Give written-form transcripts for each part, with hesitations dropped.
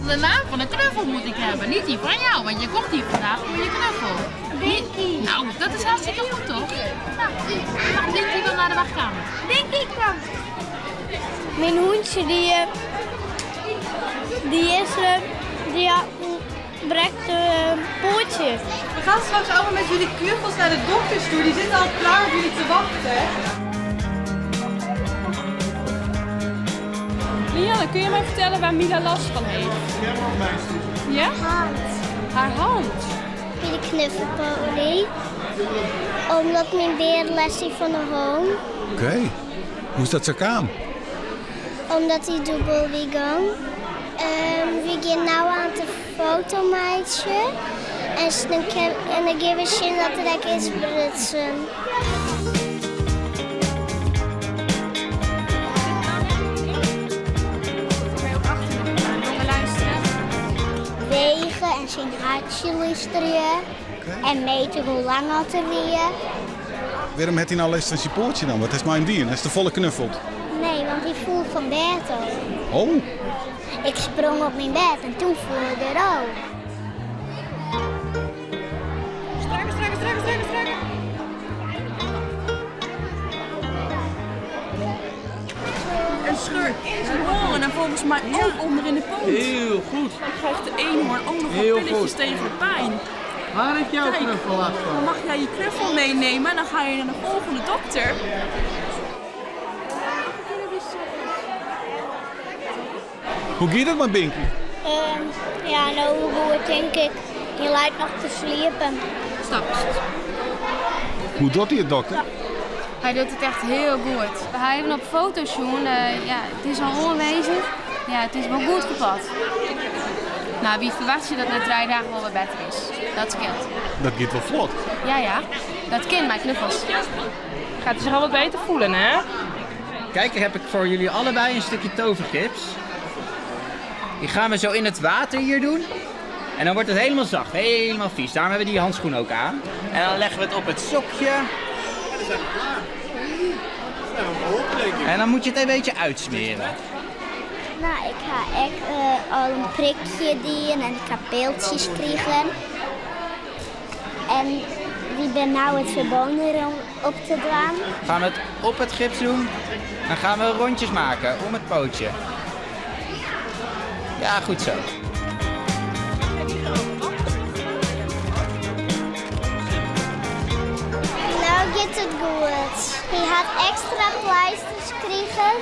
De naam van de knuffel moet ik hebben, niet die van jou, want je komt hier vandaag voor je knuffel. Binky. Nou, dat is hartstikke goed toch? Nou, mag Binky wel naar de wachtkamer? Binky kan. Myn hûntsje dy, eh, dy is, eh, dy hat in brekte poatsje. We gaan straks allemaal met jullie knuffels naar de dokters toe. Die zitten al klaar op jullie te wachten. Lianne, kun je mij vertellen waar Mila last van heeft? Ja? Hand. Haar hand. By de knuffelpoly. Omdat myn bear lêst hie fan de hân. Oké. Hoe is dat sa kaam? Omdat hy dûbel wie gong. Wy gean no oan de foto meitsjen en dan gean we sjen dat der ek is brutsen. Wege en syn hartsje lústerje en mete hoe lang oft er wie. Wêrom hat hy no lêst fan syn poatsje dan? Wat hast mei him dien? Hast te folle knuffeld? Nee, want hy foel fan bêd ôf. Oh. Ik sprong op myn bêd en toen foel er derôf. Strakker, strakker, strakker, strakker, strakker. Een scheur in zijn hoorn en volgens mij ook onder in de poot. Heel goed. Dan krijgt de eenhoorn ook nog wat Heel pilletjes goed. tegen de pijn. Waar heeft jouw Kijk, knuffel last Dan van? mag jij je knuffel meenemen en dan ga je naar de volgende dokter. Hoe giet it mei Binky? Ja, no goed tink ik. Hy leit noch te sliepen. Snapst. Hoe docht hy it, dokter? Hy docht it echt hiel goed. We ha even op foto sjoen, ja, it is al oanwêzich. Ja, it is wol goed kapot. No, wy ferwachtsje dat nei trije dagen wol wer better is. Dat skeelt. Dat giet wol flot. Ja, ja, dat kin mei knuffels. Gaat hij zich al wat beter voelen, hè? Kijk, hier heb ik voor jullie allebei een stukje tovergips. Die gaan we zo in het water hier doen. En dan wordt het helemaal zacht, helemaal vies. Daarom hebben we die handschoen ook aan. En dan leggen we het op het sokje. En dan zijn we klaar. Dan zijn we geholpen, denk ik. En dan moet je het een beetje uitsmeren. No, ik ha ek al in prikje dien en ik ha piltsjes krigen. En wy binne no it ferbân der op te dwaan. Gaan we het op het gips doen. Dan gaan we rondjes maken om het pootje. Ja, goed zo. No giet it goed. Hy hat ekstra pleisters krigen.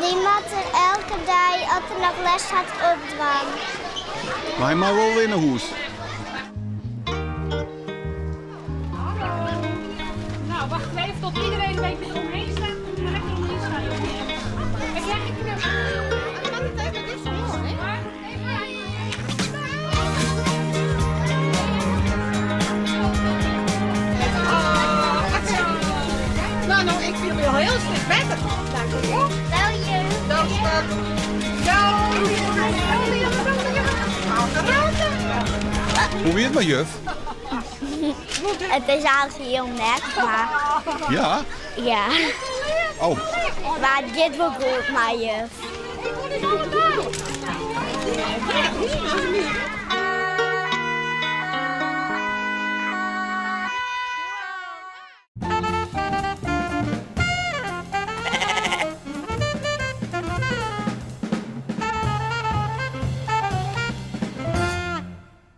Dy moat er elke dei as er noch lêst hat opdwaan. Mar hy mei wol wer nei hûs. Nou, wacht even tot iedereen een beetje eromheen staat. Komt er lekker omheen staan, jongens. Heb jij geen knuffel? Nou, nou, ik fiel my al hiel stik better. Dank u wol. Wel juf. Dag, schat. Jou. Hoe wie it mei juf? It is eigentlik hiel net, mar Ja? ja. Oh. Mar it giet wol goed mei juf.